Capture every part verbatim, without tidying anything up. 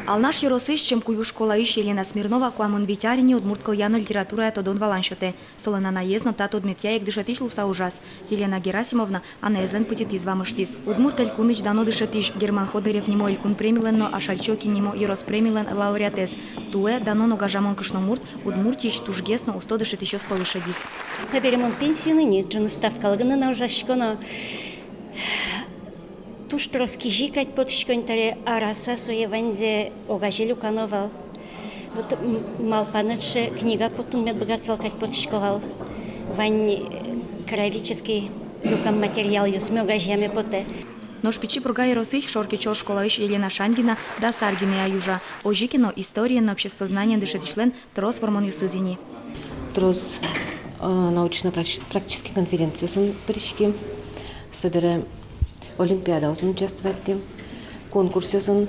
Алнаш ёросысь Чем-Кую школаысь Елена Смирнова куамын вить ар ини удмурт кылъя но литературая тодон-валан сётэ. Солэн анаез но та тодметъя ик дышетӥсь луыса ужаз. Елена Герасимовна анаезлэн пытьытӥз вамыштӥз. Удмурт Элькунысь дано дышетӥсь, Герман Ходырев нимо элькун премилэн но Ашальчи Окинь нимо ёрос премилэн лауреатэз. Туэ дано но гажамон кышномурт Удмуртиысь тужгес но усто дышетӥсьёс пӧлы шедиз. Табере мон пенсиын ини, ӝыны ставкалы гинэ на ужасько но. Туж трос кизьы кадь потӥсько ини табере, араса сое ваньзэ огазе люкано вал. Вот, м, малпанэт сыӵе, книга потыны мед быгатысал кадь потӥсько вал. Вань, э, краеведческий люкам материалъёсме огазеяме потэ. Нош Пичи Пурга ёросысь Шор Кечол школаысь Елена Шаньгина дас ар гинэ ай ужа. Озьы ке но историен но обществознаниен дышетӥсьлэн трос вормонъёсыз ини. Трос, э, научно-практи-, практический конференциосын пыриським, собере олимпиадаосын участвовать карим, конкурсъёсын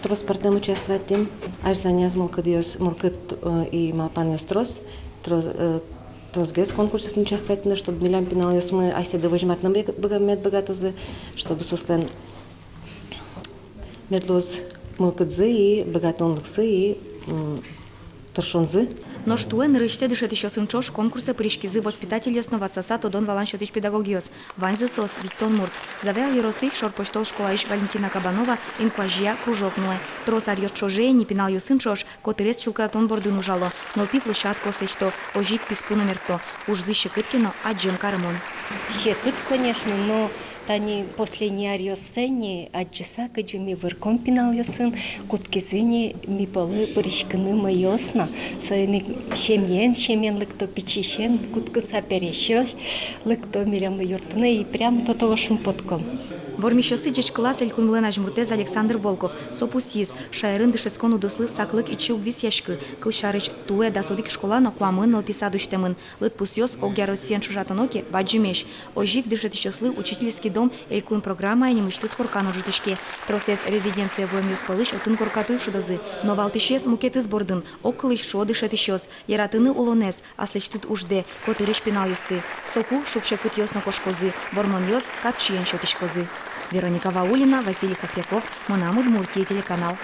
трос пӧртэм участвовать карим. Азьланяз мылкыдъёс, мылкыд, э, и малпанъёс трос, трос, э, тросгес конкурсъёсын участвовать карыны, чтобы милям пиналъёсмы асьсэды возьматыны быг-, быга-, мед быгатозы, чтобы соослэн мед луоз мылкыдзы и быгатонлыксы и, м, тыршонзы. Нош туэ нырысьсэ дышетӥсьёсын ӵош конкурсэ пыриськизы воспитательёс но ватсаса тодон-валан сётӥсь педагогъёс. Ваньзы соос витьтон мурт. Завьял ёросысь Шор Посьтол школаысь Валентина Кабанова инкуазея кружок нуэ. Трос аръёс ӵоже ини пиналъёсын ӵош котырез чылкытатон бордын ужало, нылпи площадкаос лэсьто, озьы ик писпу номерто. Ужзы секыт ке но, адӟем карымон. Секыт, конечно, но тани последний аръёсы ини адӟыса, кызьы ми вырком пиналъёсын, кутскизы ини ми пӧлы пыриськыны мӧйыос но. Соин ик семьяен, семьяен лыкто, пичиысен кутскыса, пересьёс лыкто милемлы юрттыны, и прямо тото шумпотӥськом. Вормисьёслы ӟечкылаз элькунмылэн азьмуртэз Александр Волков. Со пусйиз, шаерын дышетскон удыслы саклык ичи уг висъяськы. Кылсярысь, туэ дас одӥг школа но куамын нылпи сад усьтэмын. Лыдпусъёс огъя Россиен ӵошатоно ке, бадӟымесь. Озьы ик дышетӥсьёслы учительский дом элькун программая нимысьтыз коркан ӝутӥське. Тросэз резиденцие вуэмъёс пӧлысь отын коркатуй шудозы. Но валтӥсез мукетыз бордын. Огкылысь шуо дышетӥсьёс: яратыны улонэз, аслэсьтыд уждэ, котырысь пиналъёсты. Соку шуг-секытъёс но кошкозы, вормонъёс капчиен сётӥськозы. Вероника Ваулина, Василий Хохряков, «Мынам Удмуртие» телеканал.